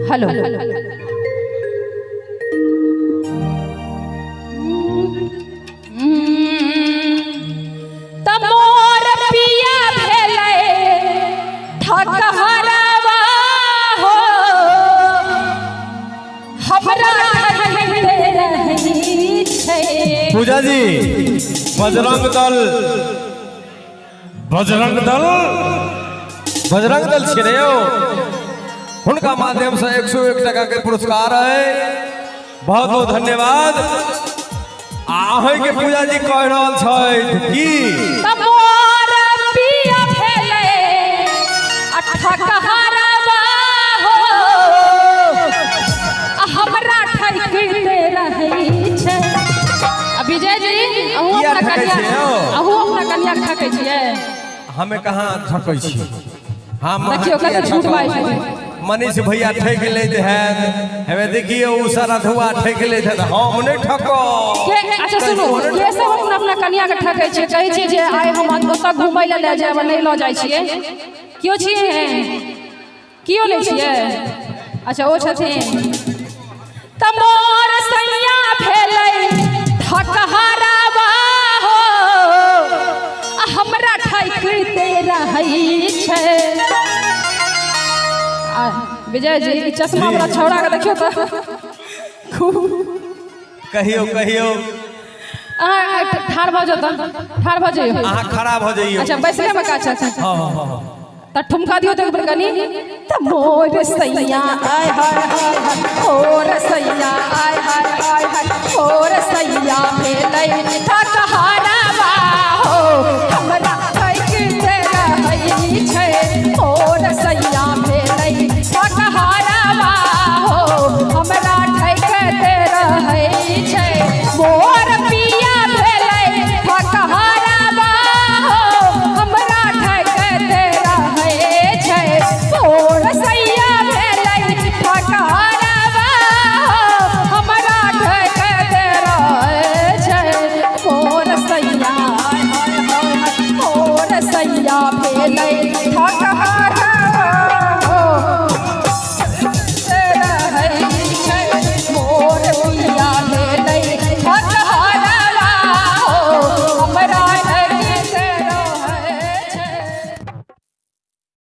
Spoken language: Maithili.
हेलो। त मोर पिया भेलै ठकहरवा हो, हमरा ठकैते रहै छै। पूजा जी, बजरंग दल, बजरंग दल, बजरंग दल छियै ने यौ, हुनका माध्यम से 101 टका के पुरस्कार है। बहुत बहुत धन्यवाद। आ अहीं के पूजा जी कह रहल छथि की त मोर पिया भेलै आ ठकहरवा हो, आ हमरा ठकिते रहै छै। आ विजय जी, अहूँ किया अपना ठकै कनिया छियै यौ? अहूँ अपना कनिया के ठकै छियै? हमे कहाँ ठकै छी? हम देखियौ अहाँ किया कते झूठ ठकब? बाजै छै। मनीष भैया ठकि लैत हैत। हेबे देखियौ, ओ सरधुआ ठकि लैत हैत, हम नहि ठकब। के अच्छा सुनू, के सब अपना अपना कनिया के ठकै छियै, कहै छियै जे आइ हम ओतऽ घुमै लए लए जायब आ नहि लऽ जाइ छियै? केओ छियै? केओ नहि छियै? अच्छा, ओ छथिन। त मोर सैया भेलै ठकहरवा हो, आ हमरा ठकिते रहै छै। आ विजय जी, ई चश्मा वाला छौड़ा के देखियौ तऽ खूब। कहियौ, कहियौ। अहाँ ठाढ़ भऽ जाउ तऽ, ठाढ़ भऽ जइयौ। अहाँ खड़ा भऽ जइयौ। अच्छा, बैसले मे काज छै। हँ हँ हँ हँ। तऽ ठुमका दियौ तऽ एक बेर कनि। तऽ मोर सैया आय हाय हाय हाय, मोर सैया आय हाय हाय हाय, मोर सैया भेलै ठकहरवा हो, हमरा ठकिते रहै छै। मोर